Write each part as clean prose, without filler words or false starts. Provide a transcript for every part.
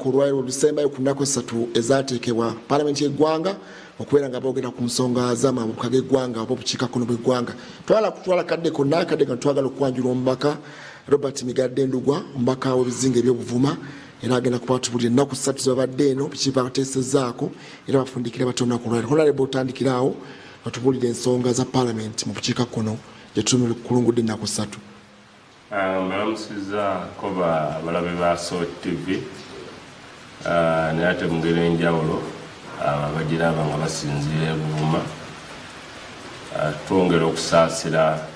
Olwaliro olusembayo ku nnaku 3 ezateekebwa Palamenti y'eggwanga okubeera nga boogera ku nsonga z'amambuka g'eggwanga oba obukiikakkono bw'eggwanga. Twala kutwala kadde konna akadde kano, twagala okwanjula omubaka Robert Migadde Ndugwa, omubaka w'ebizinga eby'Obuvuma, era agenda kuba tubulira ennaku 3 zebabadde eno, biki bateesezaako era bafundikira batya olunaku olwaliro. Honorable, otandikiraawo otubuulira ensonga za Palamenti mu bukiikakkono gye tukulungudde ennaku 3. Mbalamusiza koba abalabe ba Salt TV, naye ate mu ngeri enjawulo abo abagiraba nga basinziira e Buvuma. Twongera okusaasira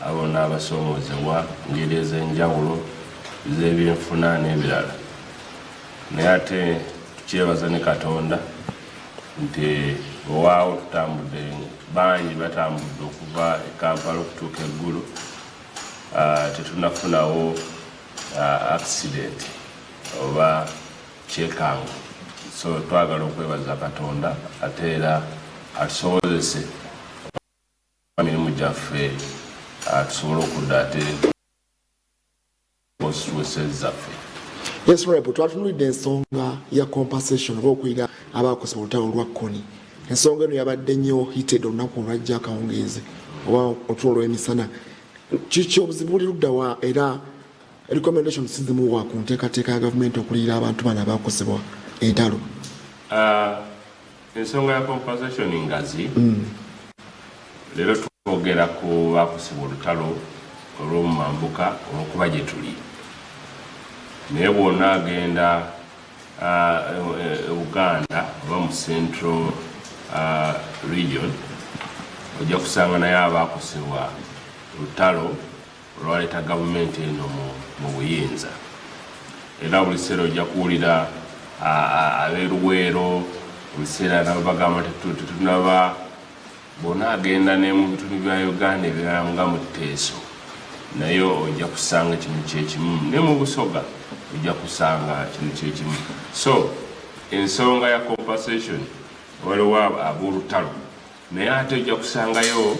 abo n'abasoomozebwa ngeri ez'enjawulo ez'ebyenfuna n'ebirala, naye ate tukyebaza ne Katonda nti owaawo tutambudde, bangi batambudde okuva e Kampala okutuuka eggulu, tetunafunawo accident oba kyekango. So twagala okwebaza Katonda, ate era atusobozese emirimu gyaffe, tusobole okudda ate constituencies zaffe. Yes, Honorable, twatunulidde ensonga ya compensation oba okulira abakosebwa olutalo lwa Kony. Ensonga eno yabadde nnyo heated olunaku olwajja akawungeezi oba otulo olw'emisana. Kiki obuzibu buli luddawa, era recommendation sizimuwa ku nteekateeka ya gavumenti okuliyira abantu bano abakosebwa entalo? Ensonga ya compensation ngazi. Leero twogera ku bakosebwa olutalo olw'omumambuka olw'okuba gye tuli, naye bw'ona agenda Uganda oba mu Central Region, ojja kusanga naye abakosebwa lutalo olwaleeta gavumenti eno mu buyinza. Era buli kiseera ojja kuwulira ab'eruweero, buli kiseera nabo bagamba tetunaba. Bwona agenda ne mu bitundu bya Uganda ebirala nga mu Teeso, naye ojja kusanga kino kyekimu, ne mu Busoga ojja kusanga kino kyekimu. So ensonga ya compensation, waliwo ab'olutalo, naye ate ojja kusangayo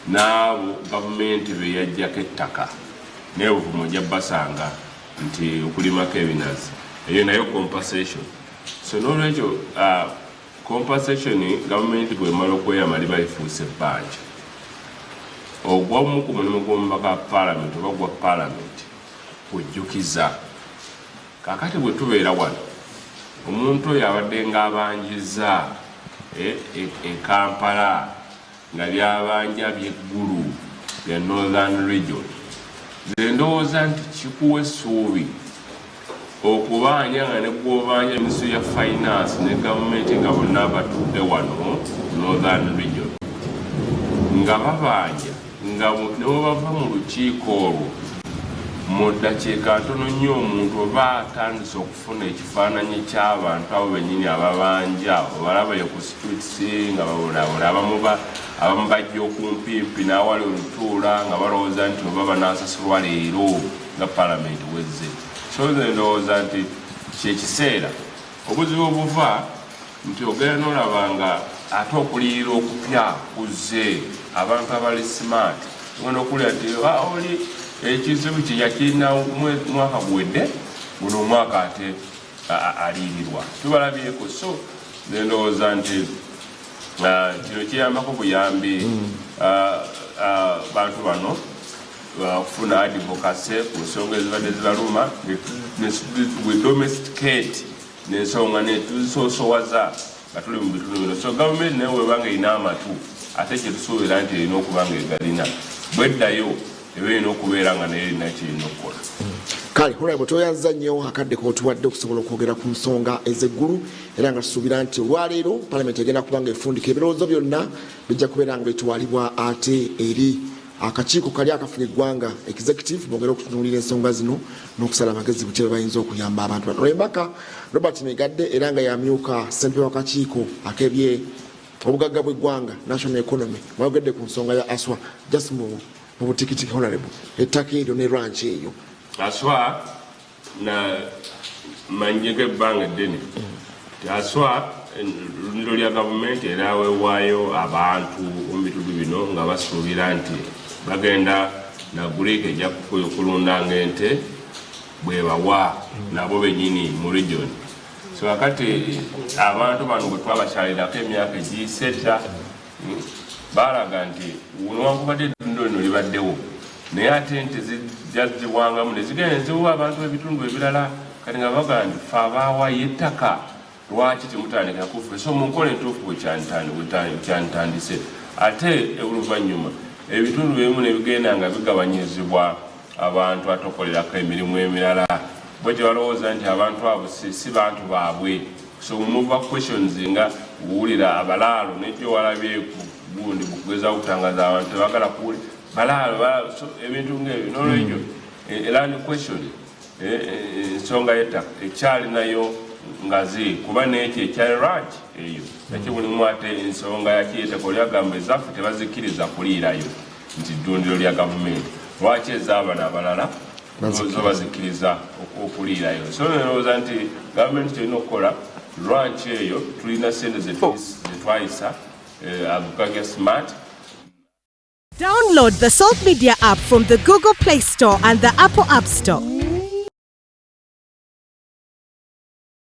n'abo gavumenti be yajjako ettaka, naye Obuvumu ojja basanga nti okulimako ebinazi, eyo nayo compensation. So n'olwekyo compensation, gavumenti bwemala okweyama, liba lifuuse ebbanja. Ogwamu ku mulimu gw'omubaka wa Paalamenti oba gwa Paalamenti kujjukiza. Kakati bwe tubeera wano, omuntu oyo abadde ng'abanjiza e Kampala nga byabanja byeggulu bya Northern Region, nze ndowooza nti kikuwa essuubi okubanja nga ne gwobanja Ministry ya Finance ne gavumenti nga bonna batudde wano Northern Region nga babanja, nga ne bwe bava mu lukiiko olwo mu ddakiika ntono nnyo, omuntu oba atandise okufuna ekifaananyi ky'abantu abo bennyini ababanja. Obalabayo ku streets nga babonaabona, abamu bajja okumpimpi n'awali olutuula nga balowooza nti oba banaasasulwa leero nga Palamenti wezze. So nze ndowooza nti kyekiseera obuzibu obuva nti ogenda nolaba nga ate okuliyirira okupya kuzze. Abantu abali smart ogenda okuwulira nti, "Ah, oli ekizibu kye yakirina mwaka guwedde, guno omwaka ate aliyirirwa." Tubalabyeko. So nendowooza nti kino kiyambako buyambi bantu bano okufuna advocacy ku nsonga ezibadde zibaluma. We domesticate n'ensonga netuzisoosowaza nga tuli mu bitundu bino. So gavumenti naye webanga erina amatu, ate kyetusuubira nti erina okuba nga egalina, bweddayo eba erina okubeera nga naye erina kyerina okukola. Kale Honorable, toyanza nnyo akadde kotuwadde okusobola okwogera ku nsonga ez'eggulu, era nga tusuubira nti olwaleero Palamenti egenda kuba nga efundika ebirowoozo byonna, bijja kubeera nga bitwalibwa ate eri akakiiko kali akafuga eggwanga, executive, bongere okutunuulira ensonga zino n'okusala amagezi butya bwe bayinza okuyamba abantu bano. Omubaka Robert Migadde, era nga yamyuka ssentebe w'akakiiko ak'ebye obugagga bw'eggwanga, national economy, mwayogedde ku nsonga ya Aswa. Just mu butikitiki, Honorable, ettaka eryo ne ranch eyo. Aswa na manyeko ebbanga eddene ti Aswa lundo lya gavumenti era aweebwayo abantu mu bitundu bino nga basuubira nti bagenda na Greek ejja kulundanga ente. Bwebawa nabo benyini mu region. So akati abantu bano bwe twabakyalirako emyaka egiyise edda, balaga nti newankubadde eddundiro lino libaddewo, naye ate ente zijazibwangamu nezigenda neziwa abantu ebitundu ebirala. Kati nga bagamba nti fe abaawayo ettaka, lwaki temutandika kuffe? So mu nkola entuufu bwekyantandise, ate oluvannyuma ebitundu ebimu nebigenda nga bigabanyizibwa abantu ate okolerako emirimu emirala, bo tebalowooza nti abantu abo si bantu baabwe. So muva questions nga wuwulira abalaalo nekyo walabye ku gundi mukugezaako okutangaza abantu tebagala kuwuli balaalo. So ebintu ngaebyo, nolwekyo land question, ensonga y'ettaka ekyali nayo ngazi, kuba n'ekyo ekya ranch eyo nakyo mulimu ate ensonga yakiyeteko. Oli agamba ezaffe tebazikkiriza kuliirayo nti ddundiro lya gavumenti, lwaki ez'abano abalala zo bazikkiriza okuliirayo? So ndowooza nti gavumenti kyerina okukola, ranch eyo tulina sente zetwayisa agriculture smart. Download the Salt Media app from the Google Play Store and the Apple App Store.